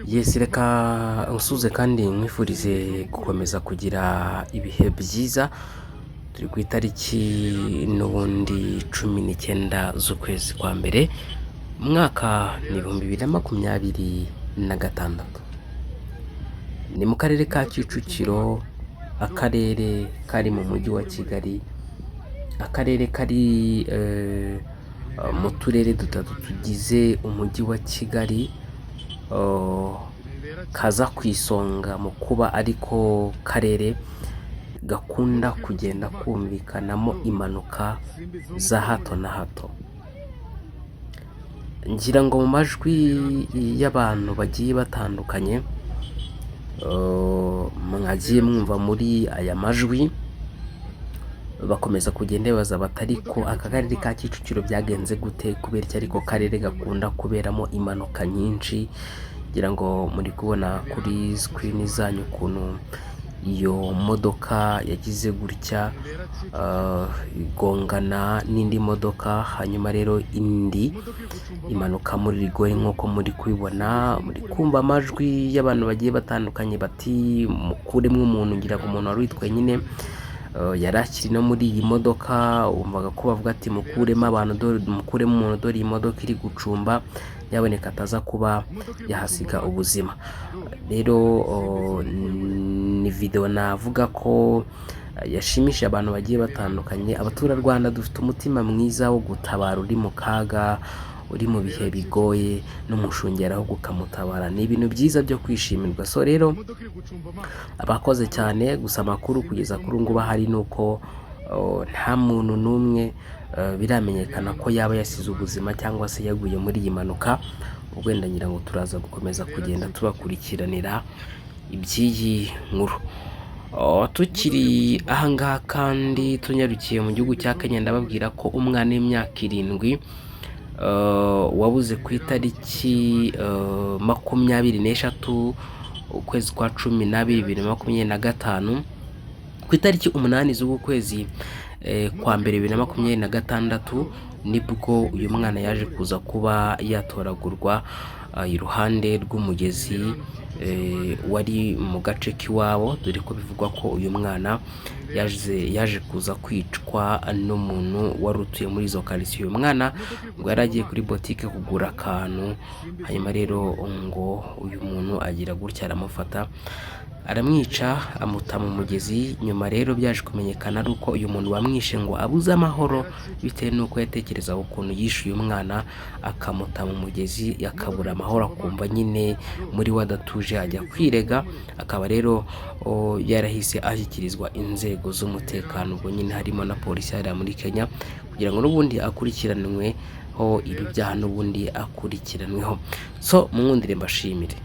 Yes, reka nsuze kandi nkwifurize gukomeza kugira ibihe byiza. Turi ku itariki n'ubundi 19 z'ukwezi kwa mbere, umwaka ni 2026. Ni mu karere ka Kicukiro, akarere kari mu mujyi wa Kigali, akarere kari mu turere dutatu tugize umujyi wa Kigali, kaza ku isonga mu kuba ariko karere gakunda kugenda kumvikanamo impanuka za hato na hato. Ngira ngo mu majwi y'abantu bagiye batandukanye mwagiye mwumva muri aya majwi, bakomeza kugenda bibaza bati: "Ariko aka karere ka Kicukiro byagenze gute? Kubera iki ariko karere gakunda kuberamo impanuka nyinshi?" Ngira ngo muri kubona kuri screen zanyu ukuntu iyo modoka yagize gutya igongana n'indi modoka, hanyuma rero indi imanuka muri rigori nk'uko muri kubibona. Muri kumva amajwi y'abantu bagiye batandukanye bati: "Mukuremo umuntu." Ngira ngo umuntu wari witwaye nyine yari akiri no muri iyi modoka, wumvaga ko bavuga ati: "Mukuremo abantu, dore mukuremo umuntu, dore iyi modoka iri gucumba, nyaboneka ataza kuba yahasiga ubuzima." Rero ni video navuga ko yashimishije abantu bagiye batandukanye. Abaturarwanda dufite umutima mwiza wo gutabara uri mu kaga, uri mu bihe bigoye, n'umushungera ahubwo ukamutabara, ni ibintu byiza byo kwishimirwa. So rero abakoze cyane. Gusa amakuru kugeza kuri ubu ngubu ahari ni uko nta muntu n'umwe biramenyekana ko yaba yasize ubuzima cyangwa se yaguye muri iyi mpanuka. Ubwo wenda ngira ngo turaza gukomeza kugenda tubakurikiranira iby'iyi nkuru. Tukiri ahangaha kandi tunyarukiye mu gihugu cya Kenya, ndababwira ko umwana w'imyaka 7 wabuze ku itariki 23 ukwezi kwa 12 2025, ku itariki 8 z'uku kwezi kwa mbere 2026, nibwo uyu mwana yaje kuza kuba yatoragurwa iruhande rw'umugezi wari mu gace k'iwabo, dore ko bivugwa ko uyu mwana yaje kuza kwicwa n'umuntu wari utuye muri izo karitsiye. Uyu mwana ngo yari agiye kuri botike kugura akantu, hanyuma rero ngo uyu muntu agira gutya aramufata, aramwica, amuta mu mugezi. Nyuma rero byaje kumenyekana ari uko uyu muntu wamwishe ngo abuze amahoro bitewe n'uko yatekerezaga ukuntu yishe uyu mwana akamuta mu mugezi, akabura amahoro, akumva nyine muri we adatuje, ajya kwirega, akaba rero yarahise ashyikirizwa inzego z'umutekano, ubwo nyine harimo na polisi hariya muri Kenya, kugira ngo n'ubundi akurikiranweho ibi byaha n'ubundi akurikiranweho. So munkundire mbashimire.